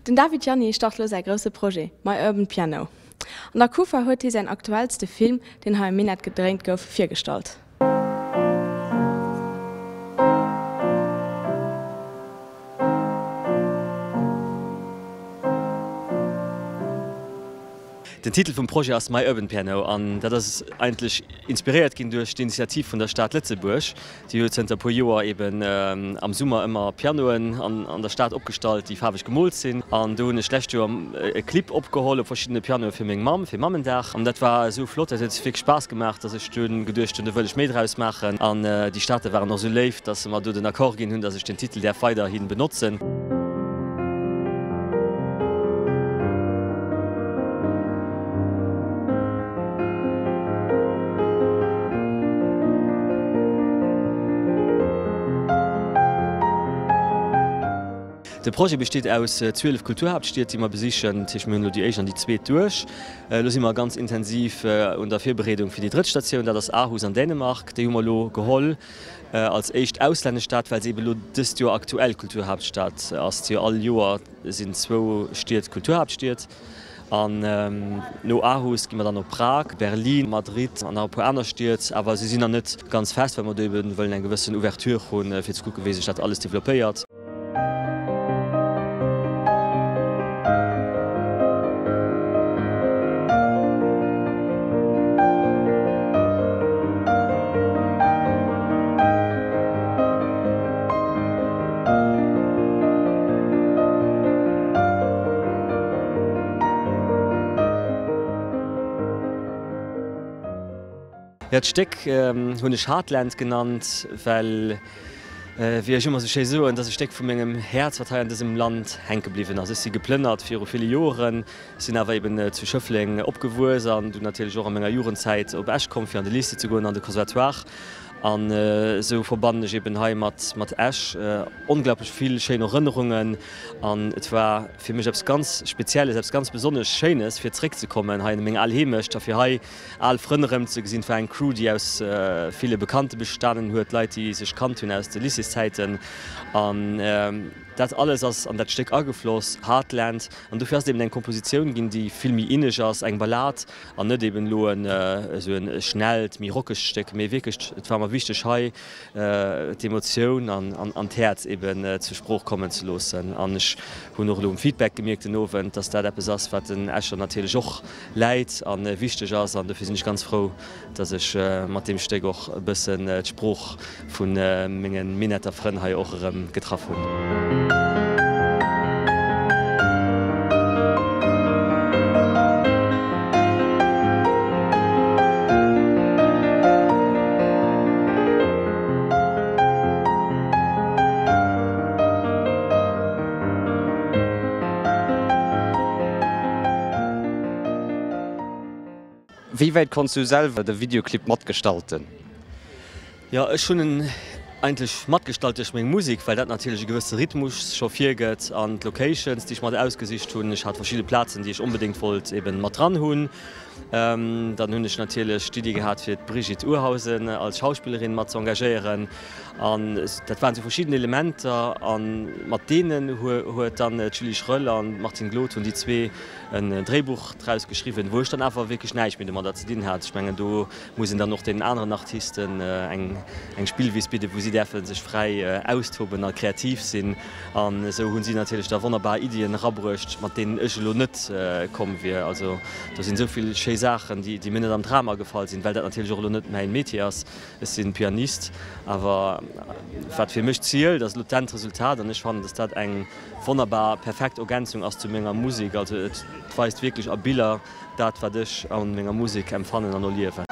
Den David Gianni start lo säi grousse Projet, My Urban Piano. An der Kufa huet hie säin aktuellste Film, deen hei am Minett gedréint gouf, virgestallt. Den Titel vum Projet ass My Urban Piano an dat ass eigentlech inspiréiert ginn duerch d'Initiativ vun der Stad Lëtzebuerg. Déi huet zënter e puer Joer eben am Summer ëmmer Pianoen an der Stad opgestallt, déi faarweg gemoolt sinn. An do hunn ech d'lescht Joer e Clip opgeholl op verschiddene Pianoe fir meng Mamm fir Mammendag. An dat war esou flott, dat huet wierklech Spaass gemaach, datt ech dunn geduecht hunn, do wëll ech méi draus maachen. An déi Stater waren och esou léif, datt se mer do den Accord ginn hunn, datt ech den Titel däerf weiderhi benotzen. De Projet besteet aus 12 Kulturhaaptstied, déi mer besichen. Dat heescht, mir hunn elo déi éischt an déi zweet duerch. Elo si mer ganz intensiv un der Virbereedung fir déi drëtt Statioun, dat ass Aarhus an Dänemark. Déi hu mer elo geholl als éischt auslännesch Stad, well se eeben elo dëst Joer aktuell Kulturhaaptstad ass. Et si jo all Joer sinn zwou Stied Kulturhaaptstied. An no Aarhus gi mer dann op Prag, Berlin, Madrid an nach e puer aner Stied. Awer si sinn nach net ganz fest, well mer do ebe wëllen eng gewëssen Ouverture hunn, fir ze kucken, wéi sech dat alles developpéiert. Jo, d'Stéck hunn ech Heartland genannt, well, wéi ech ëmmer sou schéi soen, et ass e Stéck vu mengem Häerz, wat hei an dësem Land hänke bliwwen ass. Ech si geplënnert viru ville Joren, sinn awer eben zu Schëffleng opgewuess an dunn natierlech och a menger Jugendzäit op Esch komm, fir an de Lycée ze goen, an de Conservatoire. An esou verbannen ech eben hei mat mat Esch onglaublech vill schéin Erënnerungen. An et war fir mech eppes ganz Spezielles, eppes ganz besonnesch Schéines, fir zeréckzekommen hei an meng al Heemecht a fir hei al Frënn erëmzegesinn. Et war eng Crew, déi aus ville Bekannte bestanen huet, Leit, déi sech kannt hunn aus de Lycéeszäiten. An dat alles ass an dat Stéck agefloss, Heartland. An dofir ass et eben eng Kompositioun ginn, déi vill méi inneg ass, eng Ballad, An net eben elo en esou en schnellt, méi rockegt Stéck, mee wierklech, et war mer wichteg hei d'Emotioun an d'Häerz eben zur Sprooch kommen ze loossen. An ech hunn och elo um Feedback gemierkt den Owend, dass dat eppes ass, wat den Escher natierlech och läit a wichteg ass. An dofir sinn ech ganz frou, dass ech mat deem Stéck och e bëssen d'Sprooch vu menge Minetter Frënn hei och erëm getraff hunn. Wéi wäit konns du selwer de Videoclip matgestalten? Jo, ech hunn en eigentlech matgestalt duerch meng Musek, well dat natierlech e gewësse Rhythmus scho virgëtt an d'Locations, déi ech mat ausgesicht hunn. Ech hat verschidde Plazen, déi ech onbedéngt wollt eben mat dran hunn. Dann hunn ech natierlech d'Iddi gehat, fir d'Brigitte Urhausen als Schauspillerin mat ze engagéieren. An dat waren esou verschidden Elementer a mat deenen huet dann d'Julie Schröll an d'Martine Glod hunn déi zwee en Dréibuch draus geschriwwen, wou ech dann awer wierklech näischt méi domadder ze dinn hat. Ech mengen, do muss een dann och deenen aneren Artisten eng eng Spillwiss bidden, wou si däerfe sech fräi austoben a kreativ sinn. An esou hu si natierlech da wonnerbar Iddien erabruecht, mat deenen ech elo net komm wier. Also do sinn esou vill schéi Saachen, déi déi mir net am Dram agefall sinn, well dat natierlech och elo net mäin Metier ass. Ech sinn Pianist, awer wat fir mech zielt, ass elo d'Endresultat an ech fannen, dass dat eng wonnerbar, perfekt Ergänzung ass zu menger Musek. Also et weist wierklech a Biller dat wat ech a menger Musek empfannen an erliewen.